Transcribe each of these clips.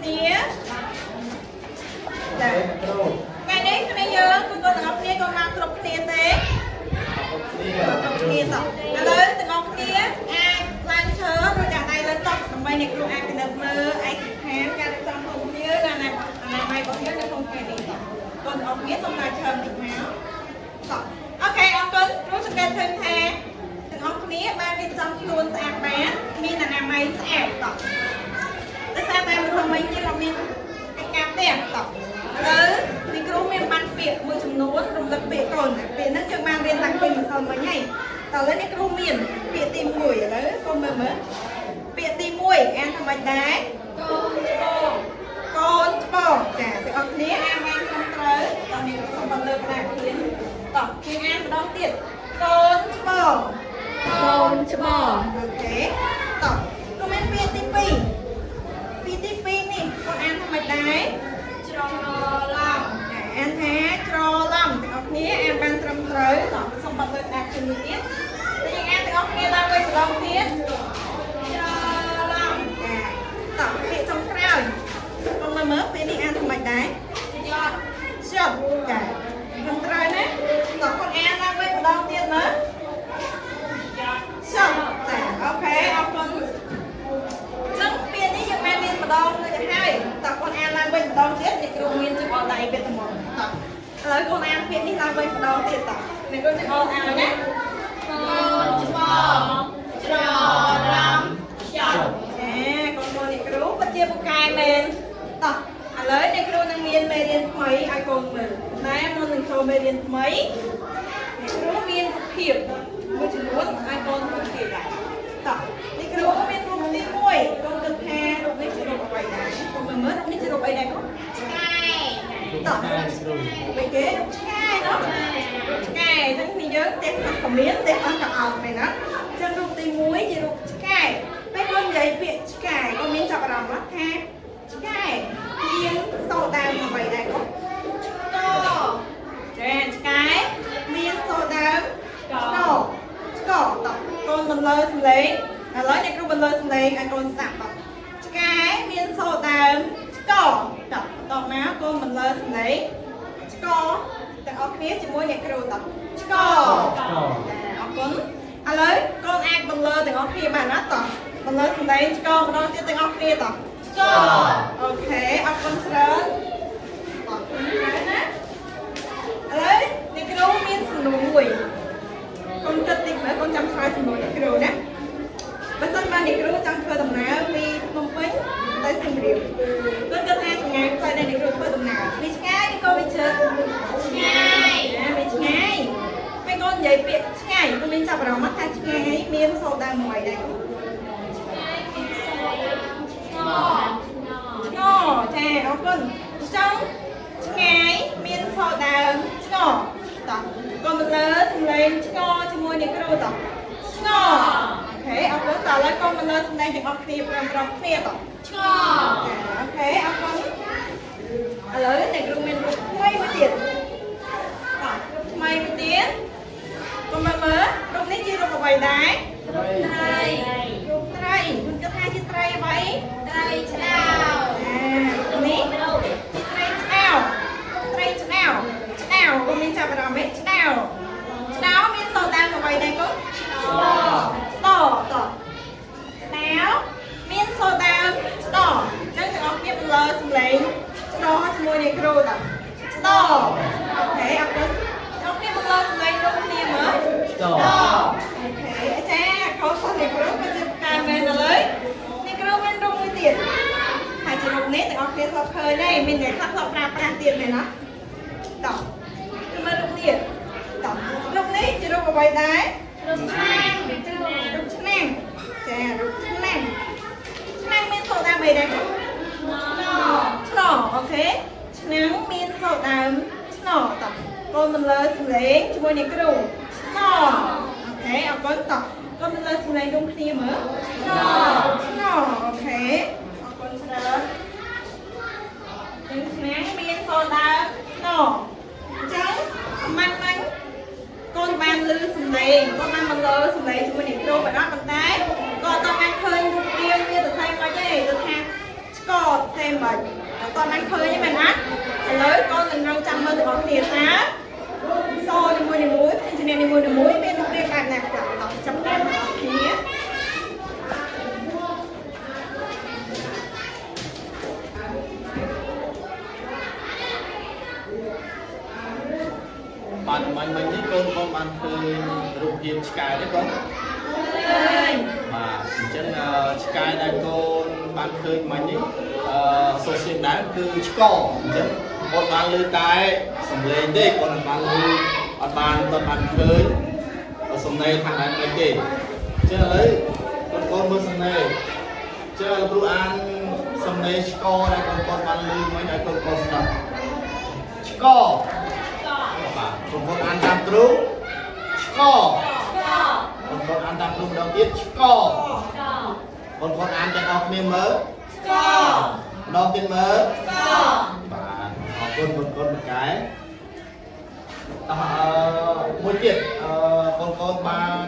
គ្នាចាថ្ងៃនេះគ្នាយើងគឺកូនទាំងអស់គ្នាក៏មកគ្រប់គ្នាទេគ្រប់គ្នាតោះឥឡូវទាំងអស់គ្នាអាចឡើងឈើរួចដាក់ដៃលើតុដើម្បីអ្នកគ្រូអាចពិនិត្យមើលឯកសណ្ឋានការរៀបចំខ្លួនគ្នានិងអនាម័យរបស់យើងនៅក្នុងថ្ងៃនេះតោះកូនទាំងអស់គ្នាសូមឡើងឈើបន្តិចមកតោះ OK អរគុណគ្រូសង្កេតឃើញថាទាំងអស់គ្នាបានរៀបចំខ្លួនស្អាតបានមានអនាម័យស្អាតតោះ ដោយសារតែម្សិលមិញយើងអត់មានកិច្ចការផ្ទះតោះឥឡូវនេះគ្រូមានបានពាក្យមួយចំនួនរំលឹកពាក្យកូនណាពាក្យហ្នឹងយើងបានរៀនតាំងពីម្សិលមិញហើយតោះឥឡូវនេះគ្រូមានពាក្យទី1ឥឡូវកូនមើលមើលពាក្យទី1អានថាម៉េចដែរ កូនច្បង កូនច្បងចាទាំងអស់គ្នាអានបានត្រឹមត្រូវតោះនេះសូមបន្លើកក្តារគ្នាតោះយើងអានម្ដងទៀតកូនច្បង កូនច្បង OK តោះគ្រូមានពាក្យទី2ពាក្យទី2នេះកូនអានថាម៉េចដែរ ច្រឡំ ចាអានថាច្រឡំទាំងអស់គ្នាអានបានត្រឹមត្រូវតោះសូមបាត់លើកដាក់ជំនួយទៀតតែយើងអានទាំងអស់គ្នាឡើងវិញម្ដងទៀត ច្រឡំ ចាតោះពាក្យចុងក្រោយ កុំមើលមើលពាក្យនេះអានថាម៉េចដែរ យត់ ជប់ចាត្រឹមត្រូវណាតោះកូនអានឡើងវិញម្ដងទៀតមើល យត់ ជប់ចា OK អរគុណចឹងពាក្យនេះយើងបានរៀនម្ដងរួចទៅហើយតោះកូនអានឡើងវិញម្ដងទៀតអ្នកគ្រូមានចង្អុលដៃវាត្មងតោះឥឡូវកូនអានពាក្យនេះឡើងវិញម្ដងទៀតតោះអ្នកគ្រូចង្អុលអានណា កូនច្បងច្រឡំយត់ ចាកូនមកអ្នកគ្រូពិតជាពូកែមែនតោះឥឡូវអ្នកគ្រូនឹងមានមេរៀនថ្មីឲ្យកូនមើលតែមុននឹងចូលមេរៀនថ្មីអ្នកគ្រូមានរូបភាពមួយចំនួនឲ្យកូនមើលទៀតដែរតោះអ្នកគ្រូមានរូបទី1កូនគិតថារូបនេះជារូបអ្វីដែរកូនមើលមើលរូបនេះជារូបអីដែរកូន ឆ្កែ តោះរូបអីគេរូបឆ្កែណោះរូបឆ្កែអញ្ចឹងនេះយើងផ្ទះខ្លះក៏មានផ្ទះខ្លះក៏អត់មែនណាអញ្ចឹងរូបទី1ជារូបឆ្កែពេលកូននិយាយពាក្យឆ្កែកូនមានចាប់អារម្មណ៍អត់ថាឆ្កែមានសូរដើមអ្វីដែរកូន ក ចាឆ្កែមានសូរដើមឆ្កឆ្កតោះកូនបន្លឺសំឡេងឥឡូវអ្នកគ្រូបន្លឺសំឡេងឲ្យកូនស្ដាប់តោះឆ្កែមានសូរដើមឆ្កតោះបន្តមកកូនបន្លឺសំឡេងឆ្កទាំងអស់គ្នាជាមួយអ្នកគ្រូតោះឆ្កចាអរគុណឥឡូវកូនអាចបន្លឺទាំងអស់គ្នាបានណាតោះបន្លឺសំឡេងឆ្កម្ដងទៀតទាំងអស់គ្នាតោះ ឆ្ក OK អរគុណច្រើនអរគុណច្រើនណាឥឡូវអ្នកគ្រូមានសំណួរមួយកូនគិតតិចមើលកូនចាំឆ្លើយសំណួរអ្នកគ្រូណាបើសិនបើអ្នកគ្រូចង់ធ្វើដំណើរពីភ្នំពេញទៅសៀមរាបកូនគិតថាចម្ងាយផ្លូវដែលអ្នកគ្រូធ្វើដំណើរវាឆ្ងាយឬក៏វាជិត ឆ្ងាយ ណាវាឆ្ងាយពេលកូននិយាយពាក្យឆ្ងាយកូនមានចាប់អារម្មណ៍ថាឆ្ងាយមានសូរដើមមួយដែរកូន ឆ្ងាយមានសូរដើមឆ្ង ឆ្ងចាអរគុណអញ្ចឹងឆ្ងាយមានសូរដើមឆ្ងតោះកូនមកលើសំឡេងឆ្ងជាមួយអ្នកគ្រូតោះឆ្ង OK អរគុណតោះឥឡូវកូនមកលើសំឡេងទាំងអស់គ្នាព្រមៗគ្នាតោះ ឆ្ង ចា OK អរគុណឥឡូវអ្នកគ្រូមានរូបថ្មីមួយទៀតតោះរូបថ្មីមួយទៀតកុំមើលមើលរូបនេះជារូបអ្វីដែរ ត្រី រូបត្រីคุณគិតថាជាត្រីអ្វី ត្រីឆ្ដោ អានេះជាត្រីឆ្ដោត្រីឆ្ដោឆ្ដោកុំមានចាប់អារម្មណ៍ទេឆ្ដោឆ្ដោមានសូរដើមអ្វីដែរកូន ឆ្ ឆ្ដោតឆ្ដោមានសូរដើមឆ្ដោអញ្ចឹងទាំងអស់គ្នាបន្លឺសំឡេងឆ្ដោជាមួយនឹងគ្រូតឆ្ដោ OK អរគុណទាំងអស់គ្នាបន្លឺសំឡេងរួមគ្នាមើល ឆ្ដោ OK អាចារ្យកូនសិស្សអ្នកគ្រូក៏ជាផ្កាយមែនទៅលើអ្នកគ្រូមានរូបមួយទៀតហើយជារូបនេះទាំងអស់គ្នាធ្លាប់ឃើញហើយមានអ្នកខ្លះធ្លាប់ប្រើប្រាស់ទៀតមែនណាតោះគឺមើលរូបនេះតោះរូបនេះជារូបអ្វីដែរ រូបឆ្នាំង រូបឆ្នាំងចារូបឆ្នាំងឆ្នាំងមានសូរដើមអីដែរកូនឆ្ន OK ឆ្នាំងមានសូរដើមឆ្នតោះកូនមិនលើសំឡេងជាមួយអ្នកគ្រូឆ្ន OK អរគុណតោះកូនមិនលើសំឡេងរួមគ្នាមើលឆ្នឆ្ន OK អរគុណច្រើនចឹងឆ្នាំងមានសូរដើមឆ្នអញ្ចឹងម៉ាច់ម៉ាញ់កូនបានលឺសំឡេងកូនបានបន្លឺសំឡេងជាមួយអ្នកគ្រូបណ្ដោះប៉ុន្តែក៏អត់បានឃើញរូបរាងវាទៅស្អីមិនទេទៅថាឆ្កតសេមិន តបានឃើញទេមែនអត់ឥឡូវកូននឹងរងចាំមើលទាំងអស់គ្នាថាសនីមួយនីមួយព្យញ្ជនៈនីមួយនីមួយមានរូបរាងបែបណាខ្លះតោះចាប់តាមទាំងអស់គ្នា បាទមិញមិញនេះកូនកូនបានឃើញរូបភាពឆ្កែទេកូនបាទអញ្ចឹងអឺឆ្កែដែលកូនបានឃើញមិញនេះអឺសូសៀងដែរគឺឆ្កអញ្ចឹងកូនបានឮតែសំឡេងទេកូនអត់បានឮអត់បានតបានឃើញសំឡេងថាបែបម៉េចទេអញ្ចឹងឥឡូវកូនកូនមើលសំឡេងអញ្ចឹងលោកគ្រូអានសំឡេងឆ្កដែលកូនកូនបានឮមិញឲ្យកូនកូនស្ដាប់ឆ្ក បាទបងប្អូនអានតាមគ្រូឆ្កបងប្អូនអានតាមគ្រូម្ដងទៀតឆ្កបងប្អូនអានទាំងអស់គ្នាមើល ឆ្ក ម្ដងទៀតមើល ឆ្ក បាទអរគុណបងប្អូនបកែតោះអឺមួយទៀតអឺបងប្អូនបាន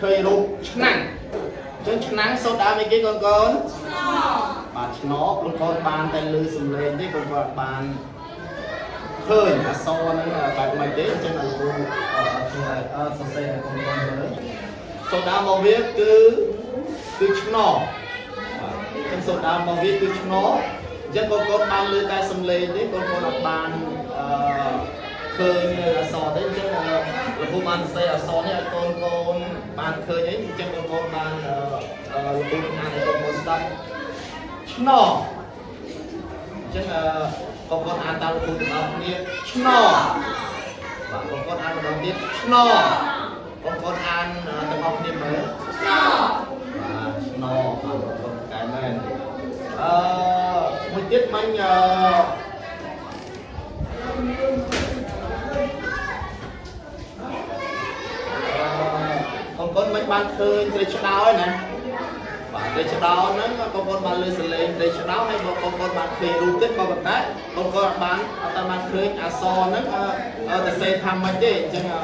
ឃើញរូបឆ្នាំងអញ្ចឹងឆ្នាំងសូត្រដើមអីគេកូនកូន ឆ្ក បាទឆ្នោបងប្អូនបានតែលឺសំឡេងទេបងប្អូនអត់បានឃើញអក្សរហ្នឹងបែបម៉េចទេអញ្ចឹងឲ្យគ្រូអឺជួយឲ្យអឺសរសេរឲ្យបងប្អូនមើលសូដាមកវាគឺគឺឆ្នោបាទអញ្ចឹងសូដាមកវាគឺឆ្នោអញ្ចឹងបងប្អូនបានលឺតែសំឡេងទេបងប្អូនអត់បានអឺឃើញនៅអក្សរទេអញ្ចឹងលោកគ្រូបានសរសេរអក្សរនេះឲ្យកូនកូនបានឃើញអីអញ្ចឹងបងប្អូនបានអឺលោកគ្រូនឹងអានឲ្យកូនកូនស្ដាប់ ឆ្នោអញ្ចឹងអឺបងប្អូនអានតាមលោកគ្រូទាំងអស់គ្នាឆ្នោបាទបងប្អូនអានម្ដងទៀតឆ្នោបងប្អូនអានទាំងអស់គ្នាមើល ឆ្ក បាទឆ្នោបាទបងប្អូនកែមែនអឺមួយទៀតមិញអឺបងប្អូនមិនបានឃើញត្រីឆ្ដោណា បាទត្រីឆ្ដោហ្នឹងបងប្អូនបានលើសលេងត្រីឆ្ដោហើយបងប្អូនបានឃើញរូបទៀតក៏ប៉ុន្តែបងប្អូនអត់បានអត់តាមបានឃើញអក្សរហ្នឹងអឺទៅសេថាម៉េចទេអញ្ចឹងអឺ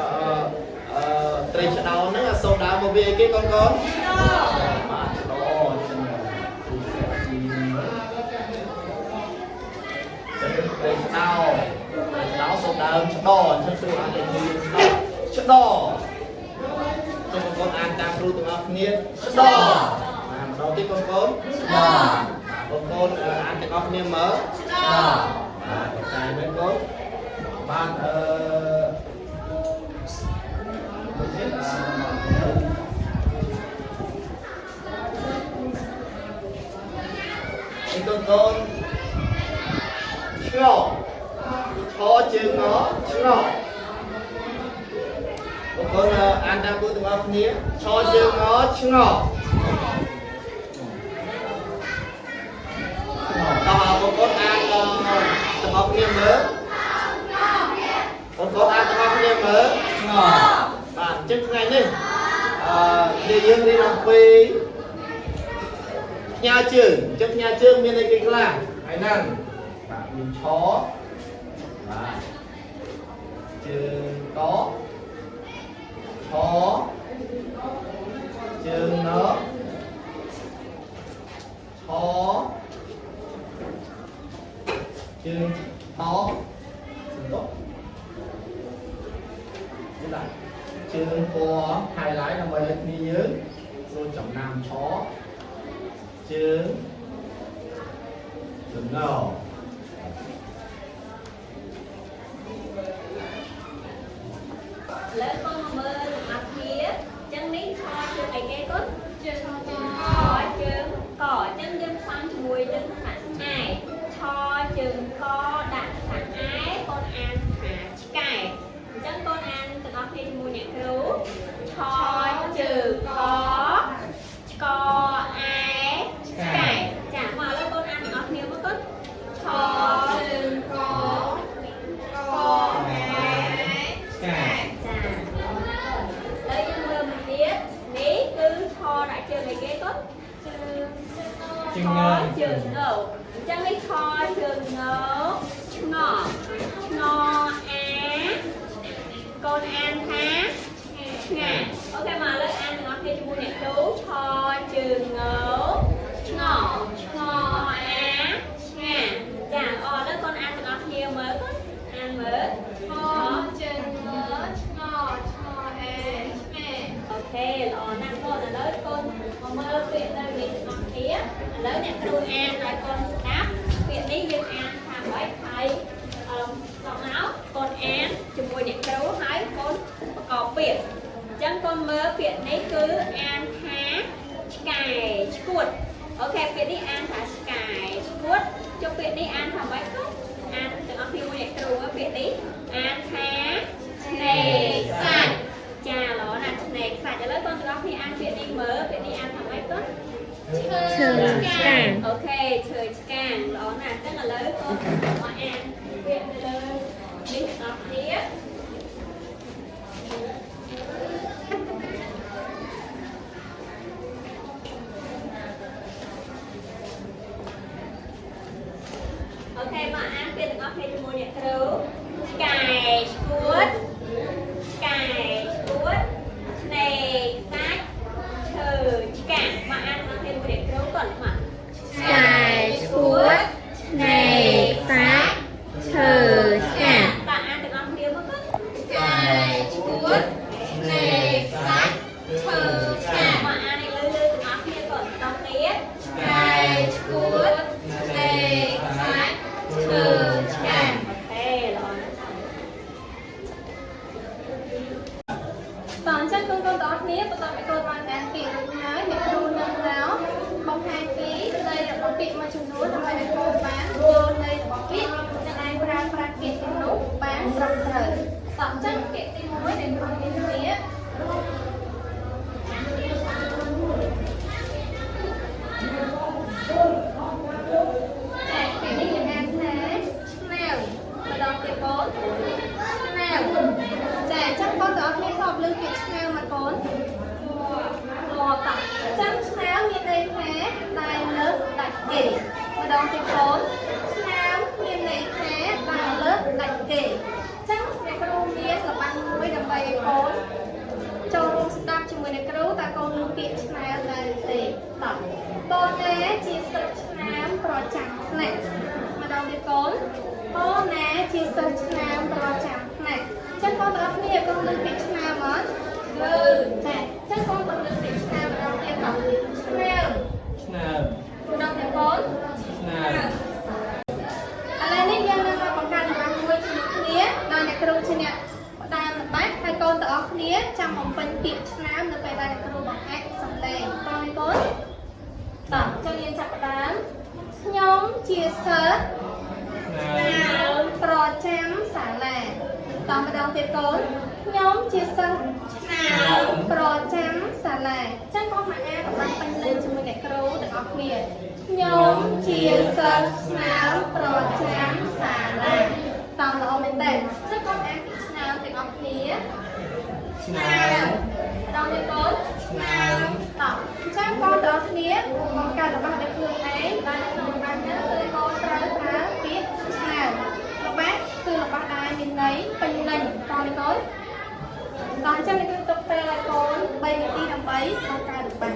អឺត្រីឆ្ដោហ្នឹងអក្សរដើមមកវាអីគេកូនកូន ឆ្ក បាទឆ្ដោអញ្ចឹងគ្រូសេជីត្រីឆ្ដោត្រីឆ្ដោសូដើមឆ្ដោអញ្ចឹងគ្រូអានលេខ1ឆ្ដោឆ្ដោសូមបងប្អូនអានតាមគ្រូទាំងអស់គ្នាឆ្ដោ បាទម្ដងទៀតបងប្អូន ឆ្ក បងប្អូនអានទាំងអស់គ្នាមើល ឆ្ក បាទតែមែនកូនបាទអឺមួយទៀតអឺនេះកូនកូនឆ្ងល់ឆជើងងឆ្ងល់បងប្អូនអានតាមគូទាំងអស់គ្នាឆជើងងឆ្ងល់ តោះបងប្អូនអានទាំងអស់គ្នាមើលបងប្អូនអានទាំងអស់គ្នាមើលបាទអញ្ចឹងថ្ងៃនេះអឺគ្នាយើងរៀនអំពីផ្ញើជើងអញ្ចឹងផ្ញើជើងមានអីគេខ្លះហើយហ្នឹងបាទមានឆបាទជើងកឆជើងណឆ ជើងតសំដុនេះបាទជើងពណ៌ highlight ដើម្បីឲ្យគ្នាយើងស្រួលចំណាំឆជើងចំណោ ឥឡូវកូនមកមើលទាំងអស់គ្នាអញ្ចឹងនេះឆជើងអីគេកូនជើងឆជើងកជើងកអញ្ចឹងយើងផ្សំជាមួយនឹងស័កឯឆជើងកដាក់ស័កឯកូនអានថាឆ្កែអញ្ចឹងកូនអានទាំងអស់គ្នាជាមួយអ្នកគ្រូឆជើងកឆ្កឯឆ្កែចាមកឥឡូវកូនអានទាំងអស់គ្នាមកកូនឆជើងក កអែ ឆ្កែ ចាឥឡូវយើងមើលមួយទៀតនេះគឺឆដាក់ជើងអីគេកូនជើង ជើងងើ ជើងងើអញ្ចឹងនេះឆជើងងើឆ្ងឆ្ងអាកូនអានថាឆ្ងាអូខេមកឥឡូវអានទាំងអស់គ្នាជាមួយអ្នកគ្រូឆជើងងើឆ្ងឆ្ងអាឆ្ងាចា មើលពាក្យនេះគឺអានថាឆ្កែឆ្កួត OK ពាក្យនេះអានថាឆ្កែឆ្កួតចុះពាក្យនេះអានថាម៉េចកូនអានទាំងអស់គ្នាមួយអ្នកគ្រូមើលពាក្យនេះអានថាឆ្នេរខ្សាច់ចាល្អណាស់ឆ្នេរខ្សាច់ឥឡូវកូនទាំងអស់គ្នាអានពាក្យនេះមើលពាក្យនេះអានថាម៉េចកូន ឈើឆ្កាង OK ឈើឆ្កាងល្អណាស់អញ្ចឹងឥឡូវកូនមកអានពាក្យនៅលើនេះទាំងអស់គ្នា OK មកអានពាក្យទាំងអស់គ្នាជាមួយអ្នកគ្រូឆ្កែឆ្កួតឆ្កែឆ្កួតឆ្នេរខ្សាច់ឈើឆ្កាងមកអានទាំងអស់គ្នាជាមួយអ្នកគ្រូកូនមក ឆ្កែឆ្កួតឆ្នេរខ្សាច់ឈើឆ្កាង តើអានទាំងអស់គ្នាមកកូន ឆ្កែឆ្កួតឆ្នេរខ្សាច់ឈើឆ្កាង មកអានឲ្យលឺលឺទាំងអស់គ្នាកូនបន្តទៀត ឆ្កែឆ្កួតឆ្នេរខ្សាច់ឈើឆ្កាង OK ល្អណាស់ តោះអញ្ចឹងកូនកូនទាំងអស់គ្នាបន្ទាប់ពីកូនបានអានពាក្យរួចហើយអ្នកគ្រូនឹងមកបង្ហាញពីន័យរបស់ពាក្យមួយចំនួនដើម្បីឲ្យកូនបានយល់ន័យរបស់ពាក្យនិងអាចប្រើប្រាស់ពាក្យទាំងនោះបានត្រឹមត្រូវតោះអញ្ចឹងពាក្យទី1ដែលគ្រូមានពាក្យចាពាក្យនេះយើងអានថាឆ្នើវម្ដងទៀតកូនឆ្នើវ ចាអញ្ចឹងបងទាំងអស់គ្នាធ្លាប់ឮពាក្យឆ្នើវមកកូនធ្លាប់តាអញ្ចឹងឆ្នើវមានន័យថាដែលលើសដាច់គេម្ដងទៀតកូនឆ្នើវមានន័យថាដែលលើសដាច់គេអញ្ចឹងអ្នកគ្រូមានល្បះមួយដើម្បីឲ្យកូនចូលរួមស្ដាប់ជាមួយអ្នកគ្រូតើកូនឮពាក្យឆ្នើវដែរឬទេតោះតណាជាសិស្សឆ្នើមប្រចាំថ្នាក់ម្ដងទៀតកូនតណាជាសិស្សឆ្នើមប្រចាំថ្នាក់ ចឹងកូនទាំងអស់គ្នាកូនលើកពាក្យឆ្នើមអត់លើចាចឹងកូនក៏លើកពាក្យឆ្នើមម្ដងទៀតតោះឆ្នើម ឆ្នើម ម្ដងទៀតកូន ឆ្នើម ឥឡូវនេះយើងនឹងមកបង្កើតល្បះមួយជាមួយគ្នាដោយអ្នកគ្រូជាអ្នកផ្ដើមល្បះហើយកូនទាំងអស់គ្នាចាំបំពេញពាក្យឆ្នើមនៅពេលដែលអ្នកគ្រូបង្ហាញសំឡេងតោះនេះកូនតោះចឹងយើងចាប់ផ្ដើមខ្ញុំជាសិស្ស ឆ្នើម ប្រចាំសាលាតោះម្ដងទៀតកូនខ្ញុំជាសិស្ស ឆ្នើម ប្រចាំសាលាចឹងកូនមកអានរបស់ពេញលេញជាមួយអ្នកគ្រូទាំងអស់គ្នាខ្ញុំជាសិស្សឆ្នើមប្រចាំសាលាតាមល្អមែនតើចឹងកូនអានពីឆ្នើមទាំងអស់គ្នា ឆ្នើម ម្ដងទៀតកូន ឆ្នើម តោះអញ្ចឹងកូនទាំងអស់គ្នាបង្កើតរបស់ដោយខ្លួនឯងដែលនៅក្នុងរបស់ហ្នឹងគឺកូនត្រូវប្រើពាក្យឆ្នើមរបស់គឺរបស់ដែលមានន័យពេញលេញតោះនេះកូន តោះអញ្ចឹងនេះគឺទុកពេលឲ្យកូន3នាទីដើម្បីបង្កើតរបស់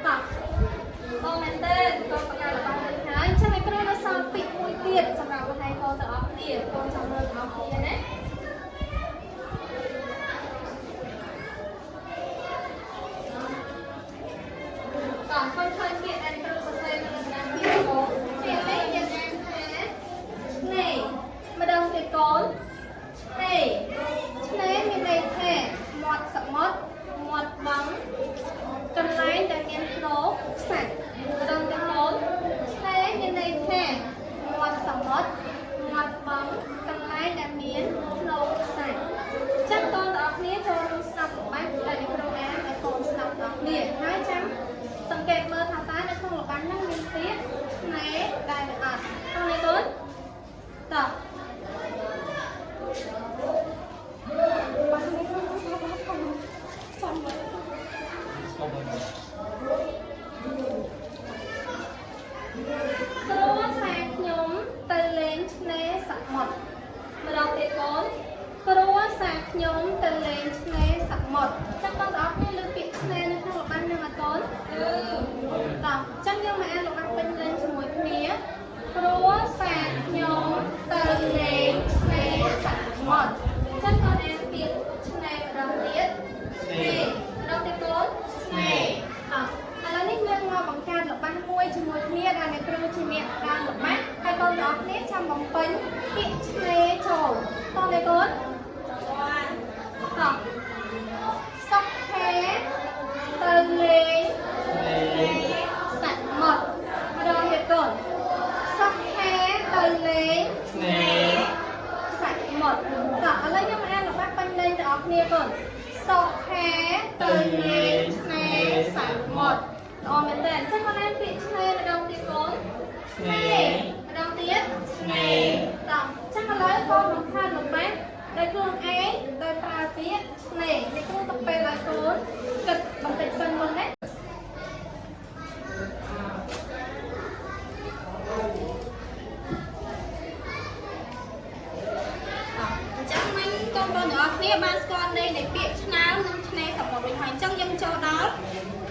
តោះបងមែនតើកូនបង្កើតរបស់រួចហើយអញ្ចឹងអ្នកគ្រូនៅសល់ពាក្យមួយទៀតសម្រាប់បង្ហាញកូនទាំងអស់គ្នាកូនចង់មើលទាំងអស់គ្នាណាតោះកូនឃើញពាក្យដែលគ្រូសរសេរនៅលើក្តារពាក្យកូនពាក្យនេះយើងអានថាឆ្នេរម្ដងទៀតកូនឆ្នេរ ឆ្នេរមានន័យថាមាត់សមុទ្រមាត់បឹងកន្លែងដែលមានភ្នោខ្សាច់ម្ដងទៀតកូនឆ្នេរមានន័យថាមាត់សមុទ្រមាត់បឹងកន្លែងដែលមានភ្នោខ្សាច់ចឹងកូនទាំងអស់គ្នាចូលរួមស្ដាប់ល្បះដែលអ្នកគ្រូអានឲ្យកូនស្ដាប់ទាំងអស់គ្នាហើយចាំសង្កេតមើលថាតើនៅក្នុងល្បះហ្នឹងមានពាក្យឆ្នេរដែរឬអត់តោះនេះកូនតោះ គ្រួសារខ្ញុំទៅលេងឆ្នេរសមុទ្រម្ដងទៀតកូនគ្រួសារខ្ញុំទៅលេងឆ្នេរសមុទ្រចាំបងទាំងអស់គ្នាលើពាក្យឆ្នេរនៅក្នុងល្បះនឹងអត់កូន អឺ តោះចឹងយើងមកអានល្បះពេញលេញជាមួយគ្នាគ្រួសារខ្ញុំទៅលេងឆ្នេរសមុទ្រចឹងកូនអានពាក្យឆ្នេរម្ដងទៀត ឆ្នេរ ម្ដងទៀតកូន ឆ្នេរ តោះឥឡូវនេះយើងមកបង្កើតល្បះមួយជាមួយគ្នាដែលអ្នកគ្រូជាអ្នកដើមល្បះហើយកូនទាំងអស់គ្នាចាំបំពេញពាក្យឆ្នេរចូលតោះលេកូនតោះ ទៅលេងសមុទ្រម្ដងទៀតកូនសុខាទៅលេង ឆ្នេរ សមុទ្រតោះឥឡូវខ្ញុំអានរបស់ពេញលេញទាំងអស់គ្នាកូនសុខាទៅលេងឆ្នេរសមុទ្រល្អមែនតើអញ្ចឹងកូនអានពាក្យឆ្នេរម្ដងទៀតកូន ឆ្នេរ ម្ដងទៀត ឆ្នេរ តោះចឹងឥឡូវកូនបង្កើតល្បះដោយខ្លួនឯងដោយប្រើពាក្យឆ្នេរនេះគ្រូទៅពេលឲ្យកូនគិតបន្តិចសិនមុនណា អញ្ចឹងមិញកូនប្រុសទាំងអស់គ្នាបានស្គាល់ន័យនៃពាក្យឆ្នើមនិងឆ្នេរសមុទ្រវិញហើយអញ្ចឹងយើងចូលដល់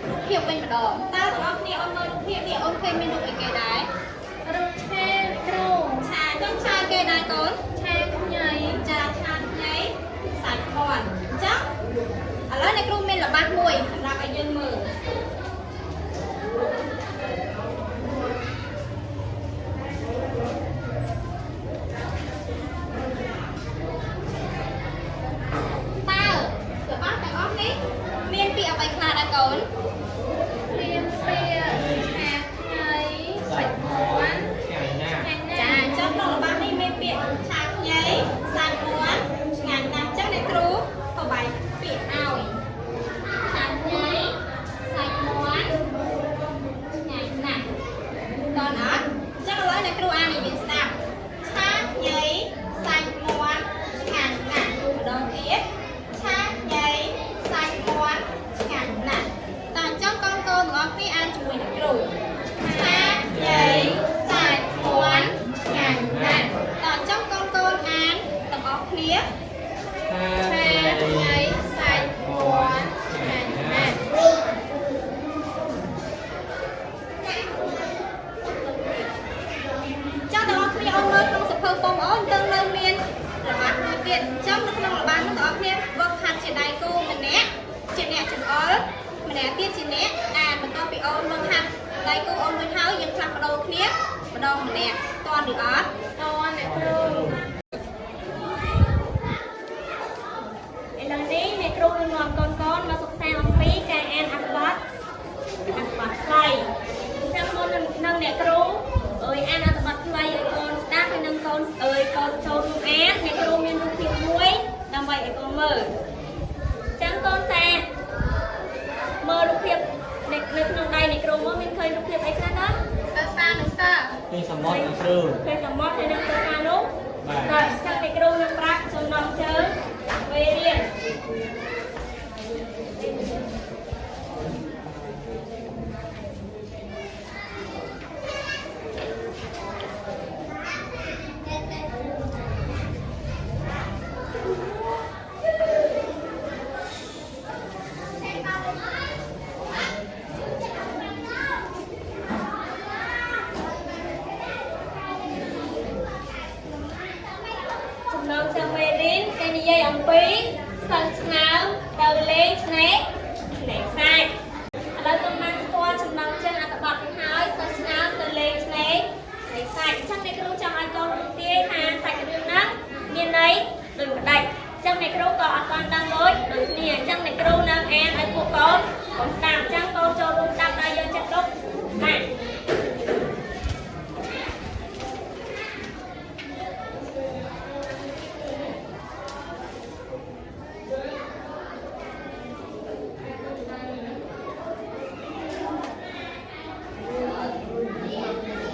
រូបភាពវិញម្ដងតើទាំងអស់គ្នាអូនមើលរូបភាពនេះអូនឃើញមានរូបអីគេដែរ រូបឆាគ្រូ ឆាអញ្ចឹងឆាគេដែរកូន ឆាខ្ញី ចាឆាខ្ញីសាច់មាន់អញ្ចឹងឥឡូវអ្នកគ្រូមានល្បះមួយសម្រាប់ឲ្យយើងមើលតើរបស់ទាំងអស់នេះមានពាក្យអ្វីខ្លះដែរកូន មានពាក្យឆាខ្ញីសាច់មាន់ ឆ្ងាញ់ណាស់ ឆ្ងាញ់ ចា ណាស់ អញ្ចឹងក្នុងរបស់នេះមានពាក្យឆាខ្ញីសាច់មាន់ឆ្ងាញ់ណាស់អញ្ចឹងអ្នកគ្រូក៏បាយពាក្យឲ្យឆាខ្ញីសាច់មាន់ឆ្ងាញ់ណាស់តើអត់អញ្ចឹងឥឡូវអ្នកគ្រូអានឲ្យយើងស្ដាប់ឆាខ្ញីសាច់មាន់ឆ្ងាញ់ណាស់ម្ដងទៀតឆាខ្ញីសាច់មាន់ឆ្ងាញ់ណាស់តើអញ្ចឹងកូនកូនទាំងអស់គ្នាអានជាមួយអ្នកគ្រូឆាខ្ញីសាច់មាន់ឆ្ងាញ់ណាស់តើអញ្ចឹងកូនកូនអានទាំងអស់គ្នា ឆា ឆាខ្ញីសាច់មាន់ឆ្ងាញ់ណាស់ ចឹងទាំងអស់គ្នាអូនមើលក្នុងសភៅបងប្អូនទៅនៅមានល្បះមួយទៀតអញ្ចឹងនៅក្នុងល្បះនោះទាំងអស់គ្នាវឹកហាត់ជាដៃគូម្នាក់ជាអ្នកចង្អុលម្នាក់ទៀតជាអ្នកអានបន្ទាប់ពីអូនវឹកហាត់ដៃគូអូនវិញហើយយើងផ្លាស់ប្ដូរគ្នាម្ដងម្នាក់តន់ឬអត់ តអ្នកគ្រូ ឥឡូវនេះអ្នកគ្រូនឹងនាំកូនកូនមកសិក្សាអំពីការអានអត្ថបទអត្ថបទខ្លីអញ្ចឹងមុននឹងអ្នកគ្រូអើយអានអត្ថបទខ្លីឲ្យកូនស្ដាប់ហើយនឹងកូនអើយកូនចូលរួមអានអ្នកគ្រូមានរូបភាពមួយដើម្បីឲ្យកូនមើលអញ្ចឹងកូនសាកមើលរូបភាពនៅក្នុងដៃអ្នកគ្រូមកមានឃើញរូបភាពអីខ្លះណា សិស្សសានិងសិស្ស ពីសមុទ្រនិងគ្រូ ឃើញសមុទ្រហើយនឹងទៅខាងនោះ បាទ តើចឹងអ្នកគ្រូនឹងប្រាប់ចំណងជើងវេរៀន ចំណងជើងមេរៀនគេនិយាយអំពីសិស្សឆ្នើមទៅលេងឆ្នេរឆ្នេរខ្សាច់ឥឡូវកូនបានស្គាល់ចំណងជើងអត្ថបទនេះហើយសិស្សឆ្នើមទៅលេងឆ្នេរឆ្នេរខ្សាច់អញ្ចឹងអ្នកគ្រូចង់ឲ្យកូនរួមទាយថាសាច់រឿងហ្នឹងមានន័យដូចម្ដេចអញ្ចឹងអ្នកគ្រូក៏អត់បានដឹងដូចដូចគ្នាអញ្ចឹងអ្នកគ្រូនឹងអានឲ្យពួកកូនកូនស្ដាប់អញ្ចឹងកូនចូលរួមស្ដាប់ដោយយកចិត្តទុកដាក់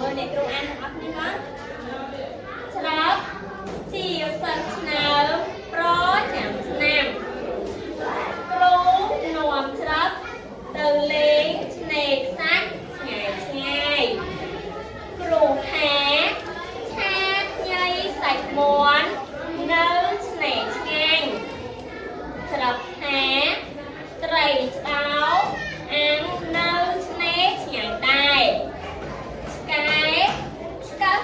មើលអ្នកគ្រូអានទាំងអស់គ្នាមកច្រើបជាសិស្សឆ្នើមប្រចាំឆ្នាំគ្រូនាំច្រើបទៅលេងឆ្នេរខ្សាច់ឆ្ងាយឆ្ងាយគ្រូថាឆាខ្ញីសាច់មាន់នៅឆ្នេរឆ្ងាញ់ច្រើបថាត្រីឆ្ដោអាំងនៅឆ្នេរឆ្ងាញ់ដែរ ឆ្កែឆ្កឹះ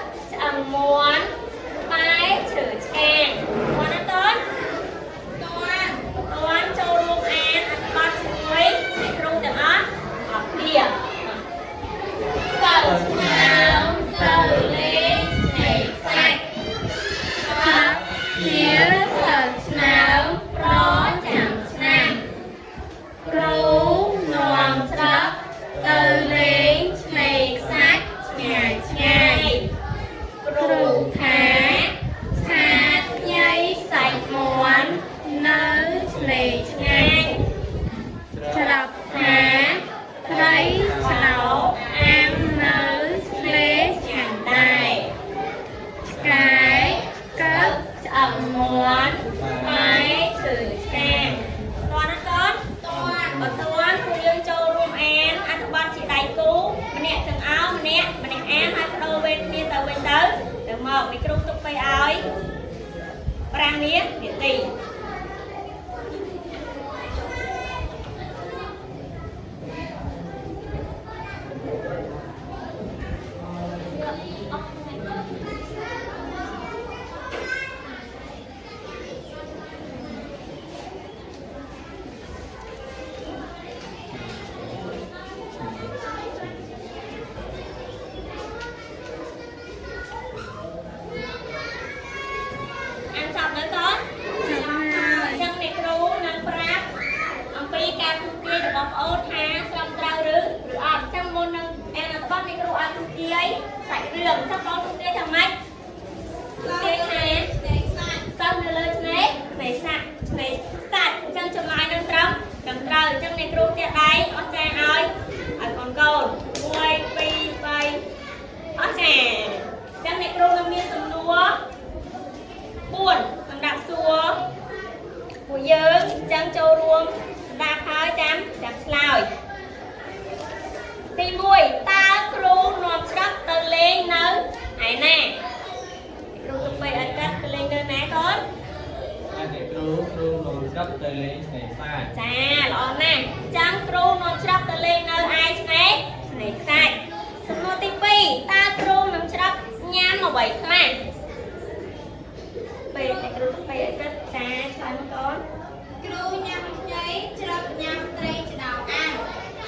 មកនេះគ្រូទុកទៅឲ្យ5នាទីអានចប់នៅកូនចឹងអ្នកគ្រូនឹងប្រាប់អំពីការទូទាយរបស់ប្អូនថាត្រឹមត្រូវឬឬអត់ចឹងមុននឹងអានអត្ថបទអ្នកគ្រូឲ្យទូទាយសាច់រឿងចឹងបងទូទាយថាម៉េចទូទាយថាសិស្សនៅលើឆ្នេរឆ្នេរសាក់ឆ្នេរសាច់ចឹងចម្លើយនឹងត្រឹមត្រូវចឹងអ្នកគ្រូផ្ទះដៃអស្ចារ្យឲ្យកូនកូន1 2 3អស្ចារ្យចឹងអ្នកគ្រូនឹងមានសំណួរ4សម្រាប់សួរពួកយើងចឹងចូលរួមស្ដាប់ហើយចាំចាំឆ្លើយទី1តើគ្រូនាំច្រឹកទៅលេងនៅឯណាគ្រូទៅបីឲ្យកាត់ទៅលេងនៅណាកូន ហើយអ្នកគ្រូគ្រូនាំច្រឹកទៅលេងឆ្នេរខ្សាច់ ចាល្អណាស់ចឹងគ្រូនាំច្រឹកទៅលេងនៅឯឆ្នេរឆ្នេរខ្សាច់សំណួរទី2តើគ្រូនាំច្រឹកញ៉ាំអ្វីខ្លះពេលតែគ្រូទៅបីឲ្យកាត់ចាឆ្លើយមកកូន គ្រូញ៉ាំខ្ចីច្រឹកញ៉ាំត្រីឆ្ដោអាំង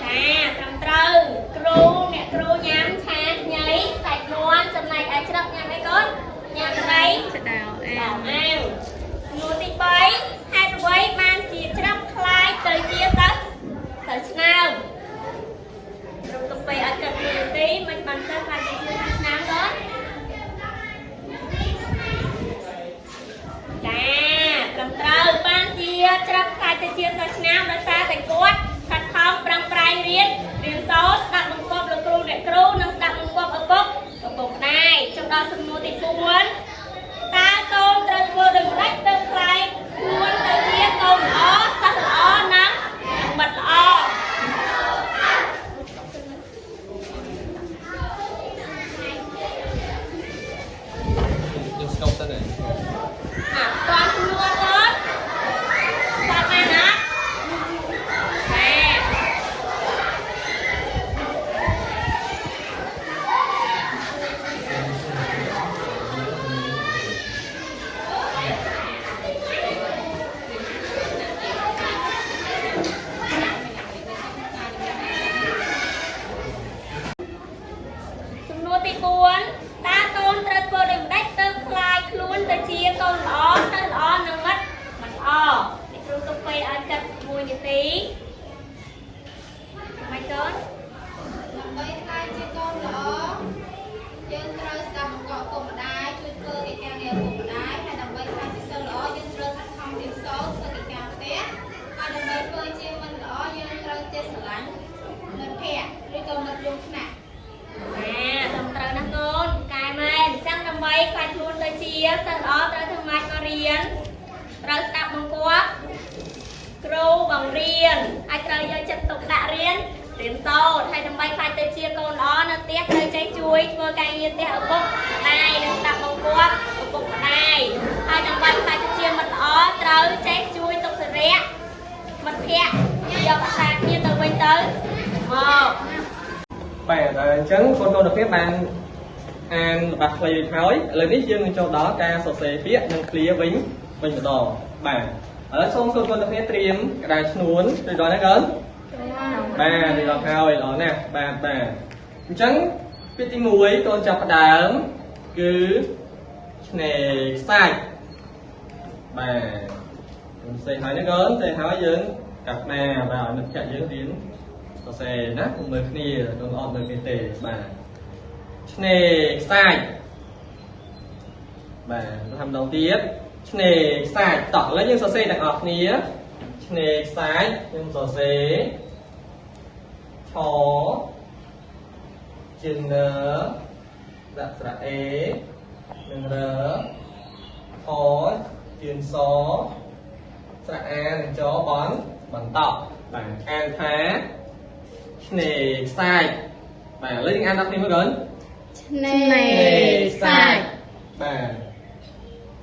ចាត្រឹមត្រូវគ្រូអ្នកគ្រូញ៉ាំឆាខ្ញីសាច់មាន់ចំណែកឯច្រឹកញ៉ាំអីកូនញ៉ាំត្រី ឆ្ដោអា ដ ង អាំងសំណួរទី3ហេតុអ្វីបានជាច្រឹកคล้ายទៅជាទៅទៅឆ្នើមគ្រូទុកពេលឲ្យគិតមួយនាទីមិនបានទៅខ្លាយទៅជាឆ្នើមកូនចាត្រឹមត្រូវបានជាច្រឹកខ្លាយទៅជាទៅឆ្នើមដោយសារតែគាត់ខិតខំប្រឹងប្រែងរៀនរៀនសូត្រស្ដាប់បង្គាប់លោកគ្រូអ្នកគ្រូនិងស្ដាប់បង្គាប់ឪពុកម្ដាយចុះដល់សំណួរទី4តើកូនត្រូវធ្វើដូចម្ដេចទៅខ្លាយខ្លួនទៅជាកូនល្អសិស្សល្អនិងមិត្តល្អ ខ្ញុំស្កប់ទៅនេះ អាតន់សំណួរកូនតើបានអត់បាទសំណួរទី4តើកូនត្រូវធ្វើដូចម្ដេចទៅខ្លាយខ្លួនទៅជាកូនល្អសិស្សល្អនិងមិត្តមិនល្អអ្នកគ្រូទុកពេលឲ្យគិត1នាទីមិនកូន ដើម្បីក្លាយជាកូនល្អយើងត្រូវស្ដាប់បង្គាប់ឪពុកម្ដាយជួយធ្វើកិច្ចការងារឪពុកម្ដាយហើយដើម្បីក្លាយជាសិស្សល្អយើងត្រូវខិតខំរៀនសូត្រធ្វើកិច្ចការផ្ទះហើយដើម្បីធ្វើជាមិត្តល្អយើងត្រូវចេះស្រឡាញ់មិត្តភ័ក្តិឬក៏មិត្តរួមថ្នាក់ ចាត្រឹមត្រូវណាស់កូនកែមែនអញ្ចឹងដើម្បីខ្លាចខ្លួនទៅជាសិស្សល្អត្រូវធ្វើម៉េចមករៀនត្រូវស្ដាប់បង្គាប់គ្រូបង្រៀនហើយត្រូវយកចិត្តទុកដាក់រៀនរៀនសូត្រហើយដើម្បីខ្លាចទៅជាកូនល្អនៅផ្ទះត្រូវចេះជួយធ្វើការងារផ្ទះឪពុកម្ដាយនិងស្ដាប់បង្គាប់ឪពុកម្ដាយហើយដើម្បីខ្លាចទៅជាមិត្តល្អត្រូវចេះជួយទុកសិរៈមិត្តភ័ក្តិយកអាសាគ្នាទៅវិញទៅមក បាទអញ្ចឹងកូនកូនទាំងគ្នាបានអានរបស់ខ្លីរួចហើយឥឡូវនេះយើងនឹងចូលដល់ការសរសេរពាក្យនិងឃ្លាវិញវិញម្ដងបាទឥឡូវសូមកូនកូនទាំងគ្នាត្រៀមក្តារឈ្នួនរួចដល់ណាកូនបាទរួចដល់ហើយល្អណាស់បាទបាទអញ្ចឹងពាក្យទី1កូនចាប់ផ្ដើមគឺឆ្នេរខ្សាច់បាទខ្ញុំសេហើយណាកូនសេហើយយើងកាត់ណាបាទឲ្យមិត្តភក្តិយើងរៀនសរសេរណាកុំមើលគ្នាកូនអត់មើលគ្នាទេបាទឆ្នេរខ្សាច់បាទធ្វើម្ដងទៀតឆ្នេរខ្សាច់តោះឥឡូវយើងសរសេរទាំងអស់គ្នាឆ្នេរខ្សាច់ខ្ញុំសរសេរឆជានដាក់ស្រៈអេនិងរខជានសស្រៈអានិងចបនបន្តបាទអានថាឆ្នេរខ្សាច់បាទឥឡូវយើងអានដល់គ្នាមើលកូន ឆ្នេរខ្សាច់ បាទ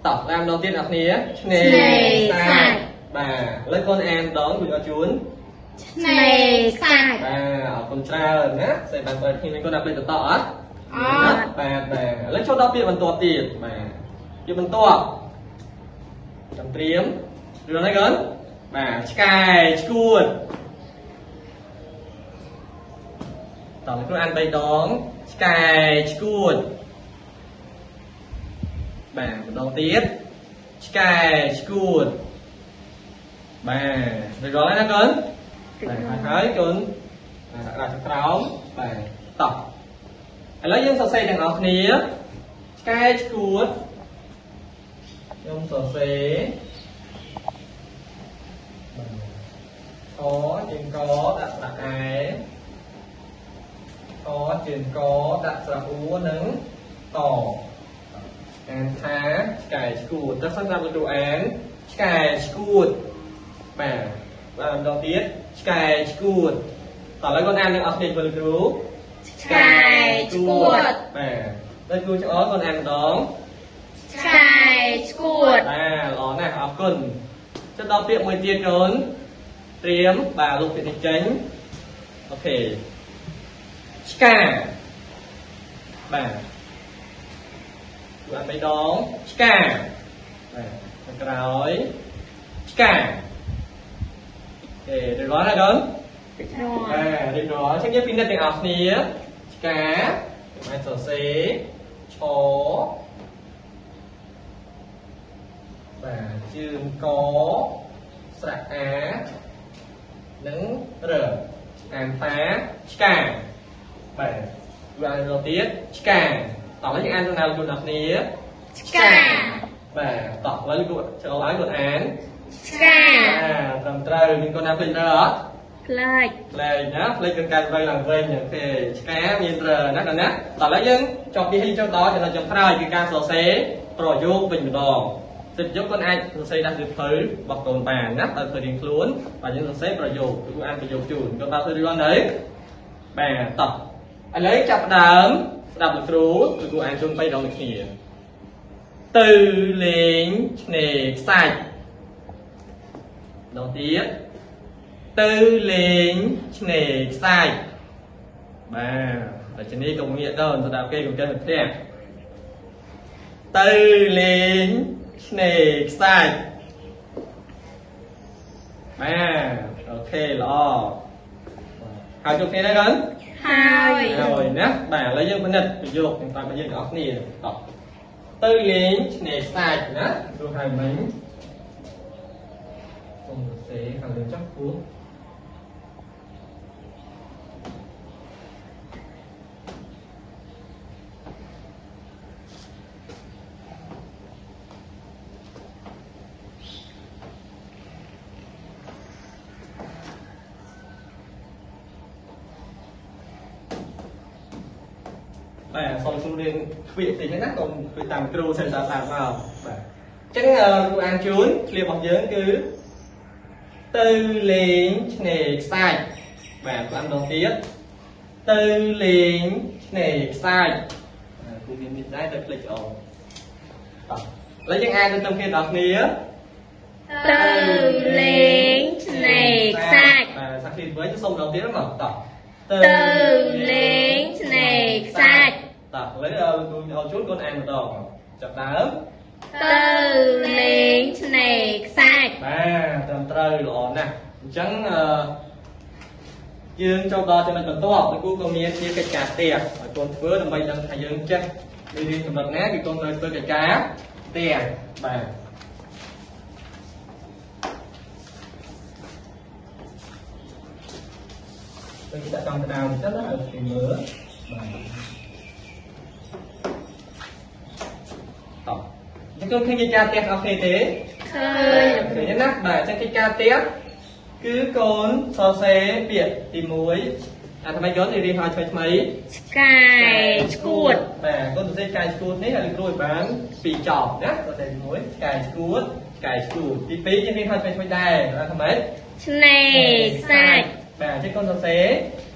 តោះតាមម្ដងទៀតអ្នកគ្នាឆ្នេរ ឆ្នេរខ្សាច់ បាទឥឡូវកូនអានម្ដងជួយអត់ជូន ឆ្នេរខ្សាច់ បាទអរគុណច្រើនណាសេបានបើគ្នាមានកូនដាក់ភ្លេចបន្តអត់ អត់ បាទបាទឥឡូវចូលដល់ពាក្យបន្ទាប់ទៀតបាទពាក្យបន្ទាប់ចាំត្រៀមរឿងអីកូនបាទឆ្កែឆ្កួតតោះគ្រូអាន3ដងឆ្កែឆ្កួតបាទម្ដងទៀតឆ្កែឆ្កួតបាទរួចរាល់ហើយណាកូនបាទហើយកូនដាក់ដាក់ក្រោមបាទតោះឥឡូវយើងសរសេរទាំងអស់គ្នាឆ្កែឆ្កួតខ្ញុំសរសេរបាទខជើងកដាក់ស្រៈអែខជើងកដាក់ស្រៈអ៊ូនិងតអានថាឆ្កែឆ្កួតតែសិនតាមលោកគ្រូអានឆ្កែឆ្កួតបាទបាទម្ដងទៀតឆ្កែឆ្កួតតោះឥឡូវកូនអានទាំងអស់គ្នាជាមួយលោកគ្រូ ឆ្កែឆ្កួត បាទដល់គ្រូឆ្អល់កូនអានម្ដង ឆ្កែឆ្កួត បាទល្អណាស់អរគុណចុះដល់ពាក្យមួយទៀតកូនត្រៀមបាទលោកពាក្យនេះចេញអូខេឆ្កាបាទគ្រូអាន3ដងឆ្កាបាទខាងក្រោយឆ្កាអេរួចរាល់ហើយកូនបាទរៀបរាល់អញ្ចឹងយើងពិនិត្យទាំងអស់គ្នាឆ្កាខ្ញុំអាចសរសេរឆបាទជើងកស្រៈអានិងរអានថាឆ្កាបាទវាអានរទៀតឆ្កាតោះឥឡូវយើងអានទៅណាលោកអ្នកគ្នា ឆ្កា បាទតោះឥឡូវលោកចូលឲ្យគាត់អាន ឆ្កា បាទត្រឹមត្រូវមានកូនណាភ្លេចរើអត់ ផ្លេច ផ្លេចណាផ្លេចកង្កែវឡើងវិញអូខេឆ្កាមានរើណាកូនណាតោះឥឡូវយើងចប់ពីនេះចូលដល់ចំណុចចុងក្រោយគឺការសរសេរប្រយោគវិញម្ដងសិទ្ធិយកកូនអាចសរសេរដាក់សៀវភៅរបស់កូនបានណាដោយធ្វើរៀងខ្លួនបាទយើងសរសេរប្រយោគគឺអានប្រយោគជូនកូនបាទធ្វើរៀងនៅបាទតោះឥឡូវចាប់ផ្ដើមស្ដាប់លោកគ្រូលោកគ្រូអានជូន3ដងដូចគ្នាទៅលេងឆ្នេរខ្សាច់ម្ដងទៀតទៅលេងឆ្នេរខ្សាច់បាទតែជំនាញកុំងាកទៅស្ដាប់គេកុំចេះទៅផ្ទះទៅលេងឆ្នេរខ្សាច់បាទអូខេល្អហើយជួបគ្នាដែរកូន ហើយ ហើយណាបាទឥឡូវយើងពិនិត្យប្រយោគទាំងតាមរបស់យើងទាំងអស់គ្នាតោះទៅលេងឆ្នេរខ្សាច់ណាព្រោះហើយមិញសូមសរសេរខាងលើចុះគួរបាទសូមជម្រាបខ្វៀកតិចណាកុំខ្វៀកតាមគ្រូសិនស្អាតស្អាតមកបាទអញ្ចឹងគ្រូអានជូនឃ្លារបស់យើងគឺទៅលេងឆ្នេរខ្សាច់បាទគ្រូអានម្ដងទៀតទៅលេងឆ្នេរខ្សាច់បាទគ្រូមាននេះដែរទៅភ្លេចអូនតោះឥឡូវយើងអានទៅគ្នាដល់គ្នា ទៅលេងឆ្នេរខ្សាច់ បាទសាក់ឃ្លាវិញសូមម្ដងទៀតមកតោះ ទៅលេងឆ្នេរខ្សាច់ តោះឥឡូវគ្រូឲ្យជូនកូនអានម្ដងចាប់ដើម ទៅលេងឆ្នេរខ្សាច់ បាទត្រឹមត្រូវល្អណាស់អញ្ចឹងអឺយើងចូលដល់ចំណុចបន្ទាប់លោកគ្រូក៏មានជាកិច្ចការផ្ទះឲ្យកូនធ្វើដើម្បីដឹងថាយើងចេះមេរៀនចំណុចណាគឺកូនត្រូវធ្វើកិច្ចការផ្ទះបាទទៅគេដាក់កង់ក្តៅបន្តិចណាឲ្យគេមើលបាទតោះអញ្ចឹងកូនឃើញកិច្ចការផ្ទះអស់គ្នាទេ ឃើញ ឃើញទេណាបាទអញ្ចឹងកិច្ចការផ្ទះគឺកូនសរសេរពាក្យទី1អាថ្មីកូនរៀនឲ្យថ្មីថ្មី ឆ្កែឆ្កួត បាទកូនសរសេរឆ្កែឆ្កួតនេះឲ្យគ្រូឲ្យបានពីរចប់ណាសរសេរទី1ឆ្កែឆ្កួតឆ្កែឆ្កួតទី2យើងរៀនឲ្យថ្មីថ្មីដែរអាថ្មី ឆ្នេរខ្សាច់ បាទអញ្ចឹងកូនសរសេរ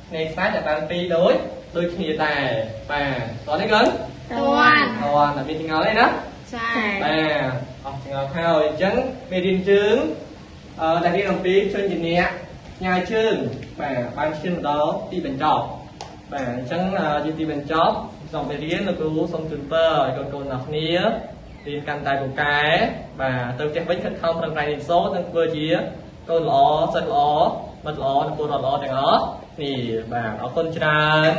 ឆ្នេរខ្សាច់ឲ្យបានពីរដូច ដូចគ្នាដែរបាទតោះនេះកូន តន់ តោះតែមានចង្អុលទេណា ចា បាទអស់ចង្អុលហើយអញ្ចឹងមេរៀនជើងអឺដែលរៀនអំពីជនជាអ្នកញ៉ាយជើងបាទបានឈានមកដល់ទីបញ្ចប់បាទអញ្ចឹងជាទីបញ្ចប់សូមមេរៀនលោកគ្រូសូមជូនពរឲ្យកូនៗទាំងអស់គ្នារៀនកាន់តែពូកែបាទទៅផ្ទះវិញខិតខំប្រឹងប្រែងរៀនសូត្រនិងធ្វើជាកូនល្អសិស្សល្អមិត្តល្អនិងពលរដ្ឋល្អទាំងអស់គ្នាបាទអរគុណច្រើន។